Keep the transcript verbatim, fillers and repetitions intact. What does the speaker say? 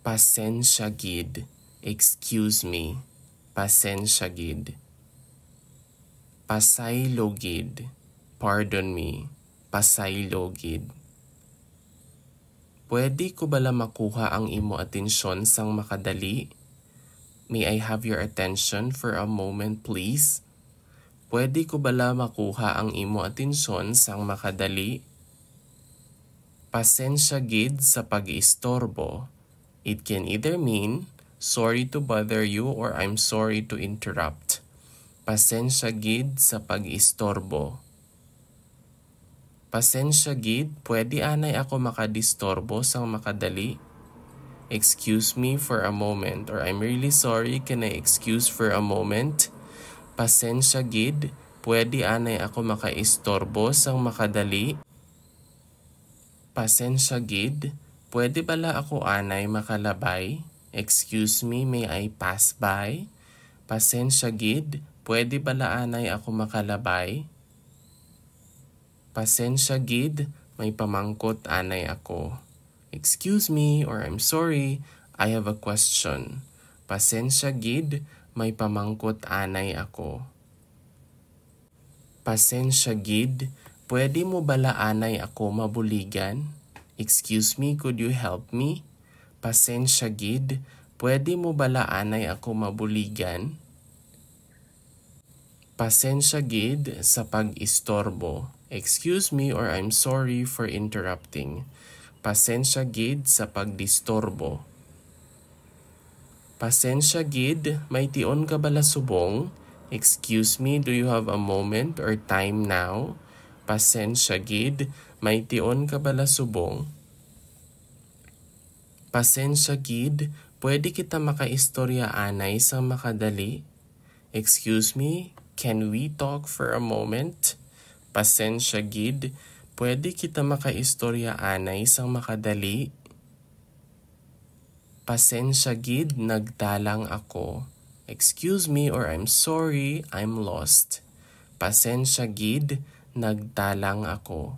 Pasensya gid. Excuse me. Pasensya gid. Pasaylo gid. Pardon me. Pasaylo gid. Pwede ko bala makuha ang imo atensyon sang makadali? May I have your attention for a moment, please? Pwede ko bala makuha ang imo atensyon sang makadali? Pasensya gid sa pag-istorbo. It can either mean, "Sorry to bother you," or "I'm sorry to interrupt." Pasensya gid sa pag-istorbo. Pasensya gid, pwede anay ako makadisturbo sang makadali? Excuse me for a moment, or "I'm really sorry, can I excuse for a moment?" Pasensya gid, pwede anay ako makaistorbo sang makadali? Pasensya gid, pwede bala ako anay makalabay? Excuse me, may I pass by? Pasensya gid, pwede bala anay ako makalabay? Pasensya gid, may pamangkot anay ako. Excuse me, or "I'm sorry, I have a question." Pasensya gid, may pamangkot anay ako. Pasensya gid, pwede mo bala anay ako mabuligan? Excuse me, could you help me? Pasensya gid, pwede mo bala anay ako mabuligan? Pasensya gid sa pag-istorbo. Excuse me, or "I'm sorry for interrupting." Pasensya gid sa pagdisturbo. Pasensya gid, may tion ka bala subong? Excuse me, do you have a moment or time now? Pasensya gid, may tion ka bala subong? Pasensya gid, pwede kita makaistorya anay sang makadali? Excuse me, can we talk for a moment? Pasensya gid, pwede kita makaistorya anay sang makadali? Pasensya gid, nagdalang ako. Excuse me, or "I'm sorry, I'm lost." Pasensya gid, nagdalang ako.